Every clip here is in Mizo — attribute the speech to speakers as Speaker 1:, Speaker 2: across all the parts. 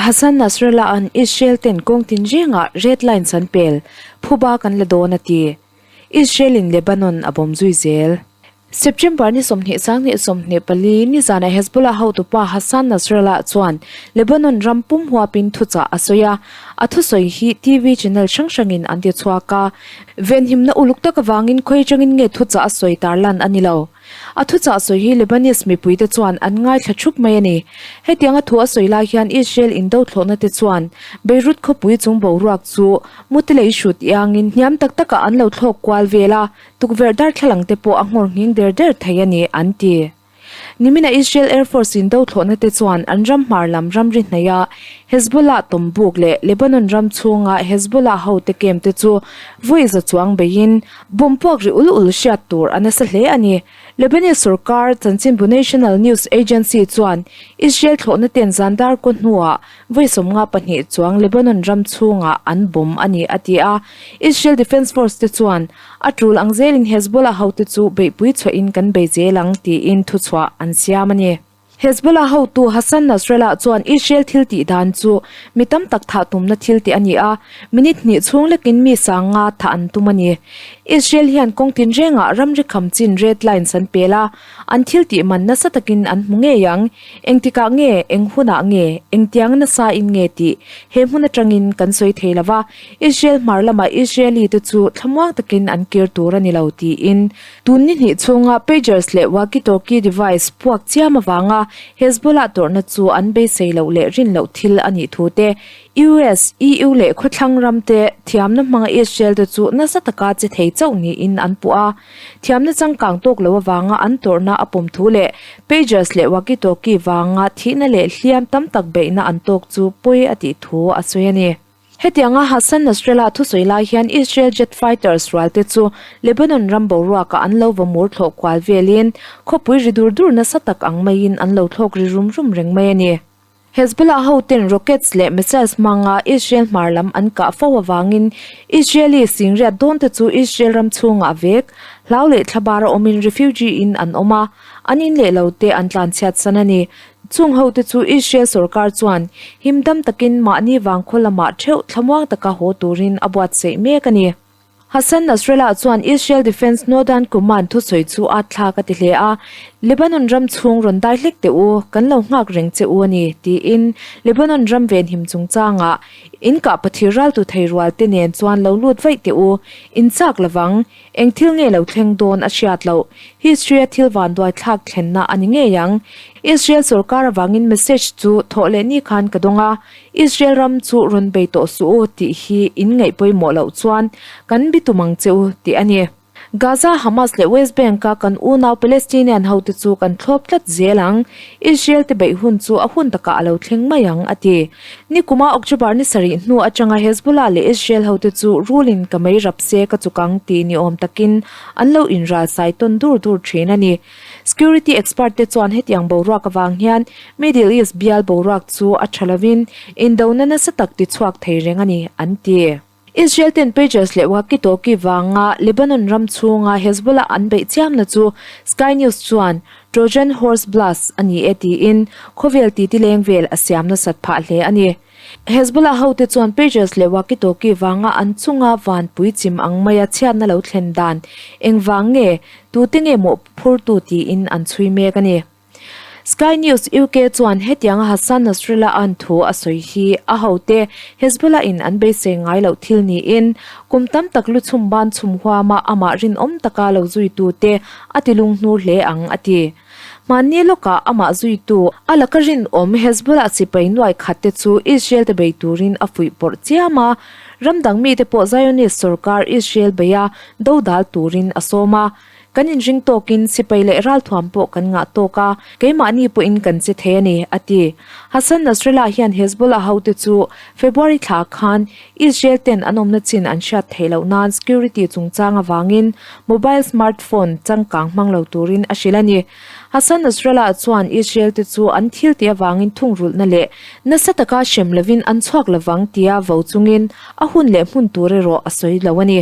Speaker 1: Hassan Nasrallah-a'n Israel ten kawng tinrengah red lines an pel, phuba kan la dawn a ti. Israel-in Lebanon a bawm zui zel. September ni 20 sanghnih 24 nizanah Hezbollah hotupa Hassan Nasrallah chuan Lebanon ram pum huapin thuchah a sawi a, a thusawi hi TV channel hrang hrangin an ti chhuak a. Venhimna uluk tak avangin khawi atangin nge thuchah a sawi tarlan a ni lo. A thuchah sawi hi Lebanese mipuite chuan an ngaithla thup mai a ni. Hetianga thu a sawi lai hian Israel indo thlawhna te chuan Beirut khawpui chung boruak chu mutilei hrut iangin hniam tak takah an lo thlawk kual vel a, Tukverh darthlalang te pawh a nghawr nghing der der thei a ni, an ti. Nimina Israel Air Force in do thlawhna te chuan an ram hmar lam ramri hnaih a Hezbollah tawmbuk leh Lebanon ram chhunga Hezbollah hote camp te chu vawi za chuang beiin bomb puak ri ul ul hriat tur a nasa hle a ni. Lebanese sorkar chanchinbu National News Agency chuan Israel thlawhna ten zan dar kaw hnuah Vawi 52 chuang Lebanon ram chhungah an bomb a ni, a ti a. Israel Defense Force te chuan, A tul ang zelin Hezbollah hote chu beihpui chhuahin kan bei zel ang, tiin thuchhuah an siam a ni. Hezbollah hotu Hassan Nasrallah chuan Israel thil tih dan chu mi tam tak thah tumna thil tih a ni a, minute hnih chhung lekin mi sanga thah an tum a ni. Israel hian kawng tinrengah ramri kham chin red lines an pel a, an thil tih man nasa takin an hmu ngei ang. Engtikah nge, eng hunah nge, engtiang nasa in nge tih he hmun atangin kan sawi thei lo va, Israel hmar lamah Israeli te chu thlamuang takin an kir tur a ni lo tiin tun ni hnih chhunga pagers leh walkie-talkie device puak chiam avanga Hezbollah tawrhna chu an beisei loh leh rin loh thil a nih thu te US, EU leh khawthlang ram te thiamna hmanga Israel te chu nasa taka che thei chauh niin an puh a. Thiamna changkang tawk lo avanga an tawrhna a pawm thu leh pagers leh walkie-talkie vanga thihna leh hliam tam tak beihna an tawk chu pawi a tih thu a sawi a ni. Hetianga Hassan Nasrallah thusawi lai hian Israel jet fighters rual te chu Lebanon ram boruakah an lo va mur thlawh kual velin khawpui ri dur dur nasa tak ang maiin an lo thlawk ri rum rum reng mai a ni. Hezbollah hoten rockets leh missiles hmanga Israel hmar lam an kah fo avangin Israeli singriat dawnte chu Israel ram chhungah vek, hlau leh thlabara awmin refugee in an awm a, an in leh lo te an tlanchhiat san a ni. Chung hote chu Israel sorkar chuan himdam takin mahni vangkhaw lamah theuh thlamuang taka haw turin a buatsaih mek a ni. Hassan Nasrallah chuan Israel Defense Northern Command thusawi chu a thlak a ti hle a, Lebanon ram chhung rawn dai hlek teh u, kan lo nghak reng che u a ni, tiin Lebanon ram venhim chungchangah in kah pathir raltu thei rual te nen chuan lo lut vaih teh u, in chak lovang, eng thil nge lo thleng dawn a hriat loh, history a thil vanduai thlak thlenna a ni ngei ang. Israel sorkar avangin message chu thawh leh ni khan ka dawng a, Israel ram chu rawn bei tawh suh u tih hi in ngaih pawimawh loh chuan kan bi tum ang che u tih a ni. Gaza, Hamas leh West Bank-a kan unau Palestinian hote chu kan thlawp tlat zel ang, Israel te beih hun chu a hun takah a lo thleng mai ang a ti. Nikuma October ni sarih hnu atanga Hezbollah leh Israel hote chu rulin ka mei rap se ka chuk ang tih ni awm takin an lo inral sai tawn dur dur thin a ni. Security expert te chuan hetiang boruak avang hian Middle East bial boruak chu a tha lovin indona nasa tak tichhuak thei reng a ni, an ti. Israel ten pagers leh walkie-talkie vanga Lebanon ram chhunga Hezbollah an beih chiamna chu Sky News chuan Trojan Horse Blast a ni e tiin khawvel titi leng vel a siam nasat phah hle a ni. Hezbollah hote chuan pagers leh walkie-talkie vanga an chunga vanpui chim ang maia chhiatna lo thlen dan engvang nge, tute nge mawh phurtu tiin an chhui mek a ni. Sky News UK chuan hetianga Hassan Nasrallah an thu a sawi hi a hote Hezbollah in an beisei ngai loh thil niin kum tam tak lu chhum ban chhum huama amah rinawm taka lo zuitute a ti lunghnur hle ang a ti. Hmanni lawkah amah zuitu a laka rinawm Hezbollah sipai nuai khat te chu Israel te bei turin a fuih pawrh chiam a, ram dang mite pawh Zionist sorkar Israel beia dodal turin a sawm a. Kan inring tawkin sipai leh ralthuam pawh kan ngah tawk a, keimahni pawhin kan che thei a ni, a ti. Hassan Nasrallah hian Hezbollah hote chu February thla khan Israel ten an awmna chin an hriat theih loh nan security chungchang avangin mobile smartphone changkang hmang lo turin a hrilh a ni. Hassan Nasrallah chuan Israel te chu an thil tih avangin thungrulhna leh nasa taka hrem lovin an chhuak lovang tia vo chungin a hun leh hmun tur erawh a sawi lo a ni.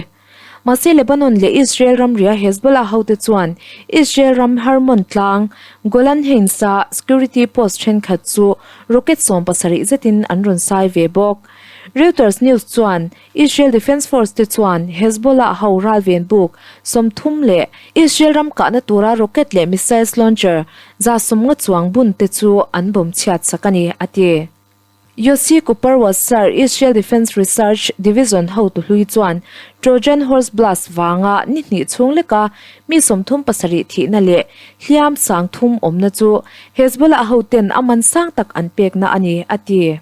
Speaker 1: Mahse Lebanon leh Israel ramria Hezbollah hote chuan Israel ram Hermon tlang, Golan Heights-a security post thenkhat chu rocket 70 zetin an rawn sai ve bawk. Reuters news chuan Israel Defence Force te chuan Hezbollah ho ralven buk 30 leh Israel ram kahna tura rocket leh missiles launcher 150 chuang bun te chu an bawm chhiat sak a ni, a ti. Yossi Kuperwasser, Israel Defence Research Division hotu hlui chuan Trojan Horse Blast vanga ni hnih chhung leka mi 37 thihna leh hliam 3000 awmna chu Hezbollah hoten a man sang tak an pekna a ni, a ti.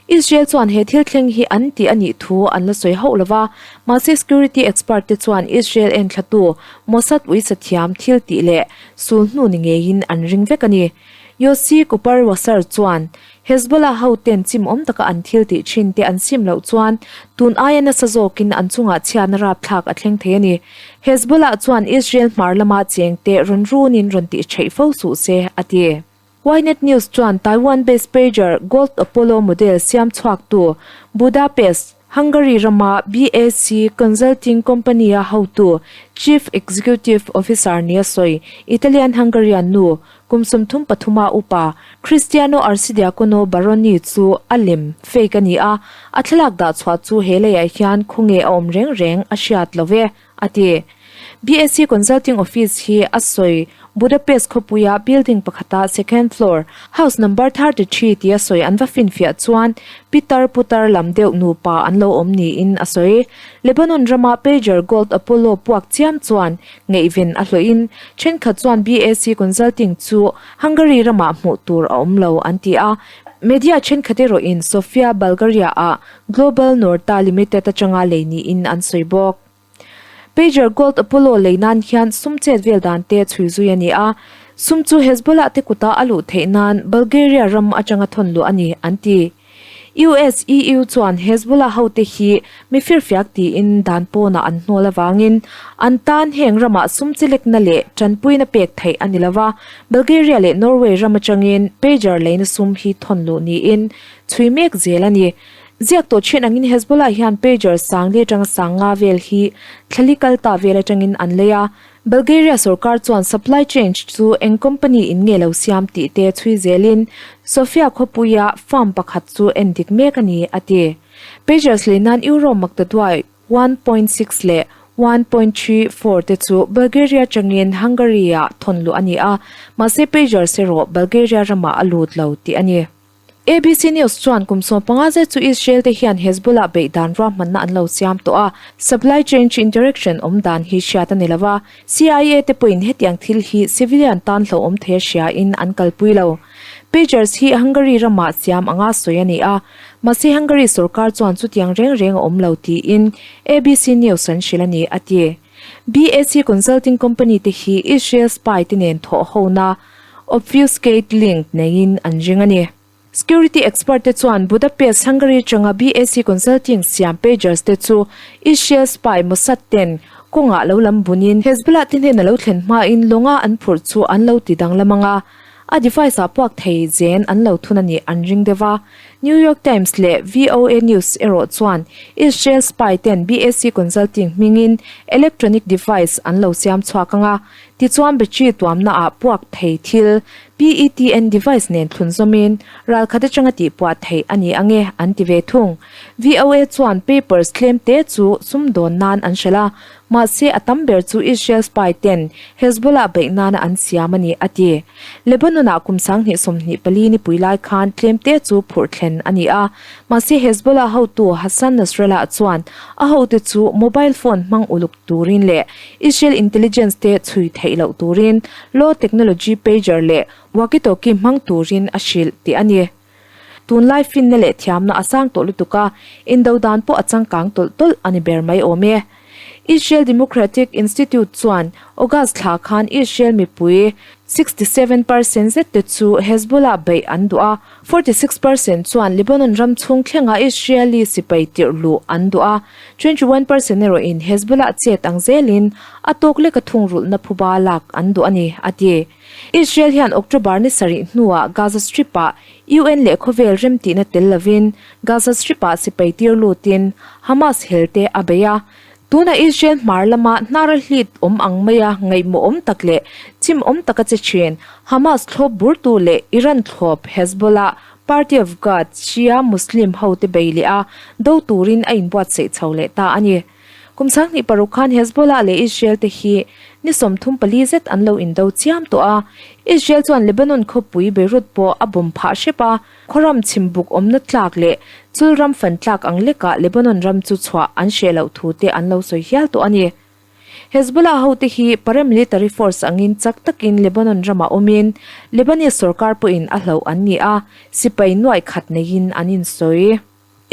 Speaker 1: Israel chuan he thil thleng hi an ti a nih thu an la sawi hauh lo va, mahse security expert te chuan Israel enthlatu Mossad uisathiam thil tih leh sul hnu ni ngeiin an ring vek a ni. Yossi Kuperwasser chuan Hezbollah ho ten chim awm taka an thil tih thin te an sim loh chuan tun aia nasa zawkin an chungah chhiatna rapthlak a thleng thei a ni. Hezbollah chuan Israel hmar lama cheng te rawn runin rawn tih theih fo suh se, a ti. Ynet News chuan Taiwan-based pager Gold Apollo model siam chhuaktu Budapest, Hungary rama BAC Consulting Company-a hotu Chief Executive Officer nia sawi Italian-Hungarian nu kum 33 a upa Cristiano Arcidiacono Baroni chu a lem, fake, a ni a, a thlalak dah chhuah chu he leiah hian khawnge a awm reng reng a hriat lo ve. a ti. BAC Consulting Office hi a sawi Budapest khawpuia building pakhata second floor, house number 33 tia sawi an va finfiah chuan pitar putar lam deuh nupa an lo awm niin a sawi. Lebanon rama pager Gold Apollo puak chiam chuan ngaihven a hlawhin thenkhat chuan BAC Consulting chu Hungary ramah hmuh tur a awm lo an ti a. Media thenkhat erawhin Sofia, Bulgaria-ah Global Norta Limited atanga lei niin an sawi bawk. Pager Gold Apollo lei nan hian sum chet vel dan te chhui zui a ni a, sum chu Hezbollah te kuta a luh theih nan Bulgaria ram atanga thawn luh a ni, an ti. US, EU chuan Hezbollah hote hi mi firfiak tiin dan pawnah an hnawl avangin an tan heng ramah sum chilekna leh tanpuina pek theih a ni lo va, Bulgaria leh Norway ram atangin pager leina sum hi thawn luh niin chhui mek zel a ni. Ziak tawh thin angin Hezbollah hian pager sang leh atanga sang nga vel hi thlali kal ta vel atangin an lei a. Bulgaria sorkar chuan supply chain chu eng company in nge lo siam tih te chhui zelin Sofia khawpuia firm pakhat chu en dik mek a ni, a ti. Pagers lei nan euro maktaduai 1.6 leh 1.34 te chu Bulgaria atangin Hungary-ah thawn luh a ni a, mahse pagers erawh Bulgaria ramah a lut lo tih a ni. ABC News chuan kum 15 zet chu Israel te hian Hezbollah beih dan ruahmanna an lo siam tawh a, supply chain interaction awm dan hi hriat a ni lo va, CIA te pawhin hetiang thil hi civilian tan hlauhawm thei a hria in an kalpui lo. Pagers hi Hungary ramah siam anga sawi a ni a, mahse Hungary sorkar chuan chutiang reng reng a awm lo tiin ABC News an hrilh a ni, a ti. BAC Consulting Company te hi Israel spy te nen thawh hona obfuscate link neiin an ring a ni. Security expert te chuan Budapest, Hungary atanga BAC Consulting siam pagers te chu Israel spy Mossad ten kawngah lo lam bunin Hezbollah te hnena lo thlen hmain lawnga an phurh chu an lo ti danglam ang a, a device ah puak thei zen an lo thun a nih an ring deuh a. New York Times leh VOA News erawh chuan Israel spy ten BAC Consulting hmingin electronic device an lo siam chhuak ang a, Tichuan battery tuamna ah puak thei thil PETN device nen thlun zawmin ralkhat atanga tihpuah theih a ni ange an ti ve thung. VOA chuan papers tlem te chu sumdawn nan an hrelh a, mahse a tam ber chu Israel spy ten Hezbollah beih nana an siam a ni a ti. Lebanon ah kum 2024 nipui lai khan tlem te chu phurh thlen a ni a, mahse Hezbollah hotu Hassan Nasrallah chuan a hote chu mobile phone hmang uluk turin leh Israel intelligence te chhui theih loh turin low technology pager leh walkie-talkie hmang turin a hrilh tih a ni. Tunlai finna leh thiamna a sang tawh lutuk a, indo dan pawh a changkang tawlh tawlh a ni ber mai awm e. Israel Democratic Institute chuan August thla khan Israel mipui 67 percent zet te chu Hezbollah beih an duh a, 46 percent chuan Lebanon ram chhung thlenga Israeli sipai tirh luh an duh a, 21 percent erawhin Hezbollah chet ang zelin a tawk leka thungrulhna phuba lak an duh a ni, a ti. Israel hian October ni sarih hnuah Gaza Strip-ah UN leh khawvel remtihna tel lovin Gaza Strip-ah sipai tir lutin Hamas helte a bei a. Tuna Israel hmar lama hnara hlit awm ang maia ngaihmawhawm tak leh chimawm taka che thin Hamas thlawp burtu leh Iran thlawp Hezbollah, Party of God, Shia Muslim hote bei leh a do turin a inbuatsaih chho leh ta a ni. Kum 26 khan Hezbollah leh Israel te hi ni 34 zet an lo indo chiam tawh a. Israel chuan Lebanon khawpui Beirut pawh a bomb phah hrep a, khawram chhimbuk awmna tlak leh chul ram fan tlak ang lekah Lebanon ram chu chhuah an hreh loh thu te an lo sawi hial tawh a ni. Hezbollah hote hi paramilitary force angin chak takin Lebanon ramah awmin Lebanese sorkar pawhin a hlauh an ni a, sipai nuaih khat neiin an insawi.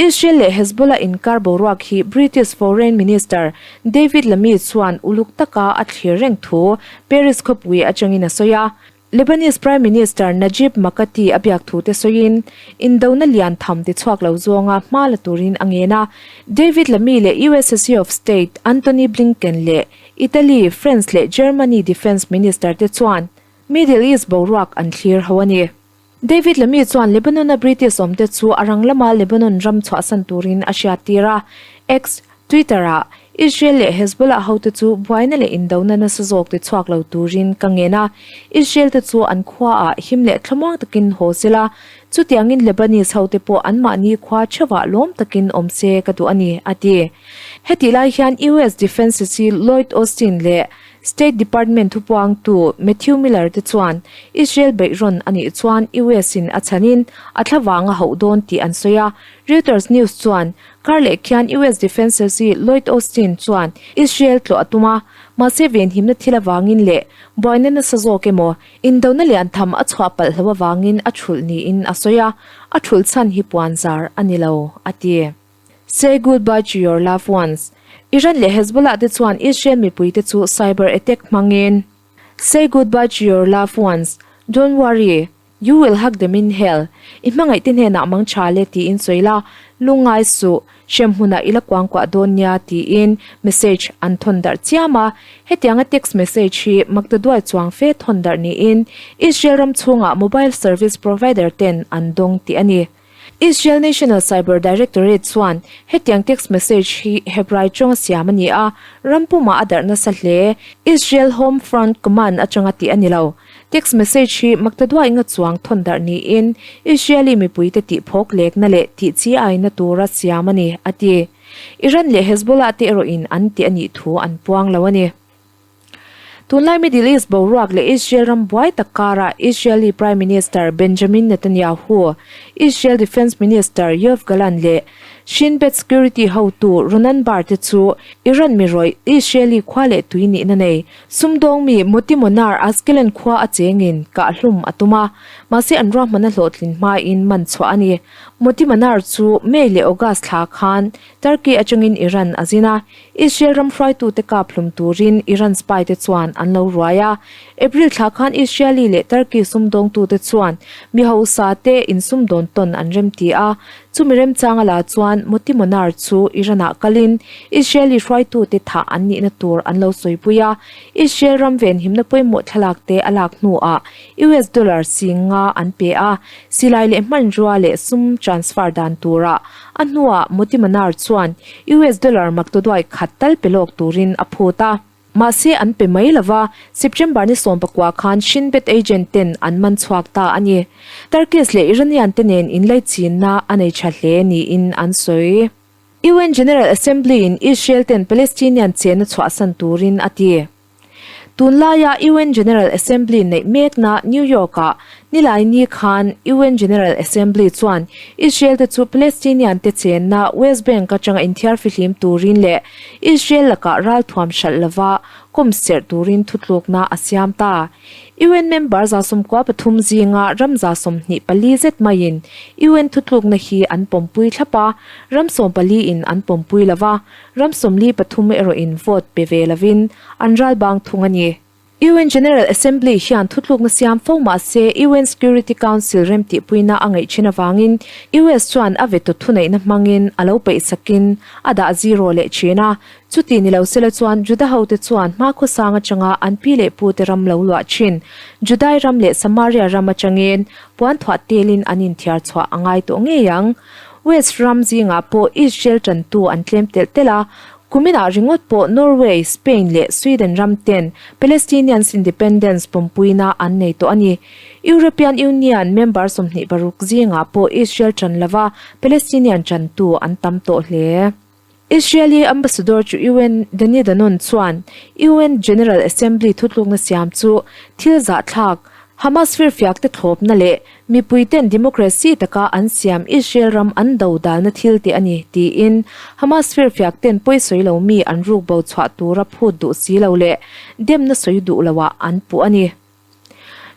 Speaker 1: Israel leh Hezbollah inkar boruak hi British Foreign Minister David Lammy chuan uluk taka a thlir reng thu Paris khawpui atangin a sawi a. Lebanese Prime Minister Najib Mikati a biak thu te sawiin, indona lian tham ti chhuak lo zawnga hma la turin a ngen a. David Lammy leh US Secretary of State Antony Blinken leh Italy, France leh Germany Defence Minister te chuan Middle East boruak an thlir ho a ni. David Lammy chuan Lebanon-a British awmte chu a rang lama Lebanon ram chhuahsan turin a hriattir a. X, Twitter-ah, Israel leh Hezbollah hote chu buaina leh indona nasa zawk ti chhuak lo turin ka ngen a, Israel te chu an khuaah him leh thlamuang takin haw se la, chutiangin Lebanese hote pawh anmahni khua theuhah lawm takin awm se ka duh a ni, a ti. Hetih lai hian US Defence Secretary Lloyd Austin leh State Department thupuangtu Matthew Miller te chuan Israel beihrawn a nih chuan US in a chhanin a thlavang a hauh dawn tih an sawi a. Reuters News chuan kar leh khian US Defence Secretary Lloyd Austin chuan Israel tlawh a tum a, mahse venhimna thil avangin leh buaina nasa zawk emaw indona lian tham a chhuah palh hlo avangin a thulh niin a sawi a, a thulh chhan hi puanzar a ni lo, a ti. Say goodbye to your loved ones, Iran leh Hezbollah te chuan Israel mipui te chu cyber attack hmangin Say goodbye to your loved ones, Don't worry, you will hug them in hell, I hmangaih te hnenah mang tha le tiin sawi la, lungngai suh, hrem hmunah i la kuangkuah dawn nia tiin message an thawn darh chiam a. Hetianga text message hi maktaduai chuang fe thawn darh niin Israel ram chhungah mobile service provider ten an dawng tih a ni. Israel National Cyber Directorate chuan hetiang text message hi Hebrai tawnga siam a ni a, ram pumah a darh nasa hle. Israel Home Front Command atanga tih a ni lo. Text message hi maktaduai nga chuang thawn darh niin Israeli mipuite tih phawk lekna leh tih chi aina tura siam a ni, a ti. Iran leh Hezbollah te erawhin an tih a nih thu an puang lo a ni. Tunlai Middle East boruak leh Israel ram buai tak karah Israeli Prime Minister Benjamin Netanyahu, Israel Defence Minister Yoav Gallant leh Shin Bet Security hotu Ronan Bar te chu Iran mi rawih Israeli khua leh tui nihna nei sumdawng mi Moti Monar Ashkelon khua a chengin kahhlum a tum a, mahse an ruahmanna hlawhtlin hmain man chhuah a ni. Moti Monar chu May leh August thla khan Turkey atangin Iran a zin a, Israel ram hruaitute kap hlum turin Iran spy te chuan an lo ruai a. April thla khan Israeli leh Turkey sumdawngtute chuan mi hausa te insumdawn tawn an remti a. Chumi remchanga la chuan Moti Monar chu Iran-ah kalin Israeli hruaitute thah an nihna tur an lo sawipui a. Israel ram venhimna pawimawh thlalak te a lak hnuah US dollar 50 an pe a, silai leh hmanrua leh sum transfer dan turah A hnuah Moti Manar chuan US dollar maktaduai khat tal pe lawk turin a phut a. Mahse an pe mai lova, September ni 19 khan Shin Bet agent ten an man chhuak ta a ni. Turkish leh Iranian te nen inlaichinna a nei tha hle niin an sawi. UN General Assembly in Israel ten Palestinian chenna chhuahsan turin a ti. Tunlaia UN General Assembly neih mekna New York-ah Nilaini khan UN General Assembly chuan Israel te chu Palestinian te chenna West Bank atanga inthiar fihlim turin leh Israel lakah ralthuam hralh lova kawm serh turin thutlukna a siam ta. UN member 93 zinga ram 24 zet maiin UN thutlukna hi an pawmpui thlap a, ram 14 in an pawmpui lova. Ram 43 erawhin vote pe ve lovin an ral bang thung a ni. UN General Assembly hian thutlukna siam fo mah se UN Security Council remtihpuina a ngaih thin avangin US chuan a veto thuneihna hmangin a lo peih sakin a dah zero leh thin a. Chuti ni lo sela chuan Juda hote chuan hmakhawsang atanga an pi leh pute ram lo luah thin Judai ram leh Samaria ram atangin puanthuah telin an inthiar chhuah a ngai tawh ngei ang. West ram zingah pawh Israel tantu an tlem telh telh a, Kuminah ringawt pawh Norway, Spain leh Sweden ram ten Palestinians independence pawmpuina an nei tawh a ni. European Union member 26 zingah pawh Israel ṭan lova Palestinian ṭantu an tam tawh hle. Israeli ambassador chu UN Danny Danon chuan UN General Assembly thutlukna siam chu thil zahthlak, Hamas firfiakte thlawpna leh mipuiten democracy taka an siam Israel ram an do dalna thil tih a ni, tiin Hamas firfiakten pawi sawi lo mi an ruk bo chhuah tura phut duh si lo leh demna sawi duh loah an puh a ni.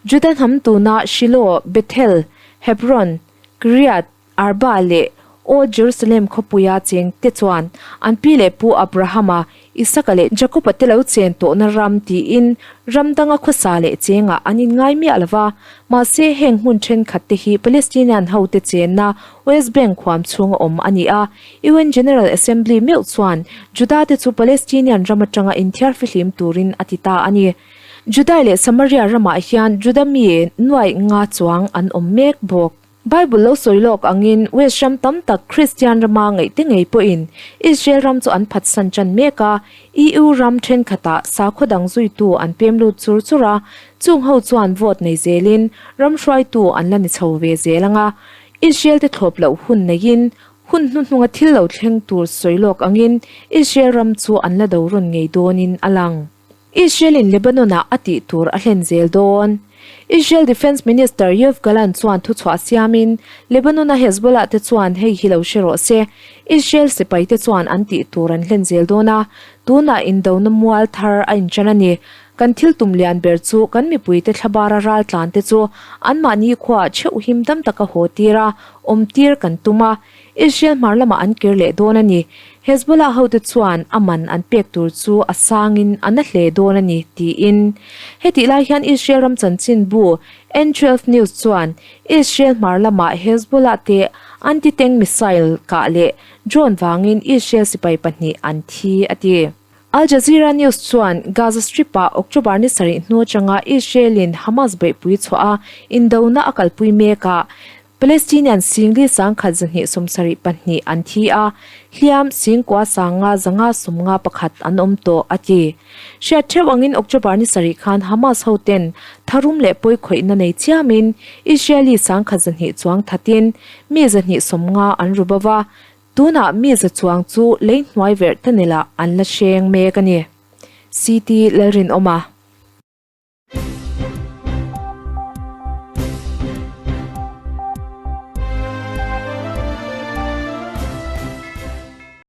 Speaker 1: Juda hnam tuna Shiloh, Bethel, Hebron, Kiriath Arba leh Old Jerusalem khawpuia chengte chuan an pi leh pu Abrahama, Isaka leh Jakoba te lo chen tawhna ram tiin ram danga khawsa leh chengah an inngai miah lo va. Mahse, heng hmun thenkhat te hi Palestinian hote chenna West Bank huam chhunga awm a ni a. UN General Assembly meuh chuan Juda te chu Palestinian ram atanga inthiar fihlim turin a ti ta a ni. Judai leh Samaria ramah hian Juda mi nuaih nga chuang an awm mek bawk. Bible lo sawi lawk angin West ram tam tak Kristian rama ngaihte ngei pawhin Israel ram chu an phatsan tan mek a, EU ram thenkhatah sakhaw dang zuitu an pem lut chur chur a, chung ho chuan vote nei zelin ram hruaitu an la ni chho ve zel ang a, Israel te thlawp loh hun neiin hun hnuhnunga thil lo thleng tur sawi lawk angin Israel ram chu an la do rawn ngei dawnin a lang. Israel-in Lebanon-ah a tih tur a hlen zel dawn. Israel Defence Minister Yoav Gallant chuan thuchhuah siamin, Lebanon-a Hezbollah te chuan hei hi lo hre rawh se, Israel sipaite chuan an tih tur an hlen zel dawn a, tunah indona mual thar a inṭan a ni. Kan thil tum lian ber chu kan mipuite thlabara raltlante chu anmahni khuaah theuh him dam taka haw tir a, awm tir kan tum a. Israel hmar lamah an kir leh dawn a ni. Hezbollah hote chuan a man an pek tur chu a sangin a na hle dawn a ni, tiin. Hetih lai hian Israel ram chanchinbu N12 News chuan Israel hmar lamah Hezbollah te anti-tank missile kah leh drone vangin Israel sipai pahnih an thi a ti. Al Jazeera News chuan Gaza Strip-ah October ni sarih hnu atanga Israel-in Hamas beihpui chhuah a indona a kalpui mekah Palestinian singli 1272 an thi a, hliam singkua sanga 551 an awm tawh, a ti. Hriat theuh angin October ni sarih khan Hamas hoten tharum leh pawi khawihna nei chiamin Israeli 1200 chuang thatin mi 250 an ru bo va, tunah mi za chuang chu lei hnuai verh tunnel-ah an la hreng mek a ni. CT Lalrinawma.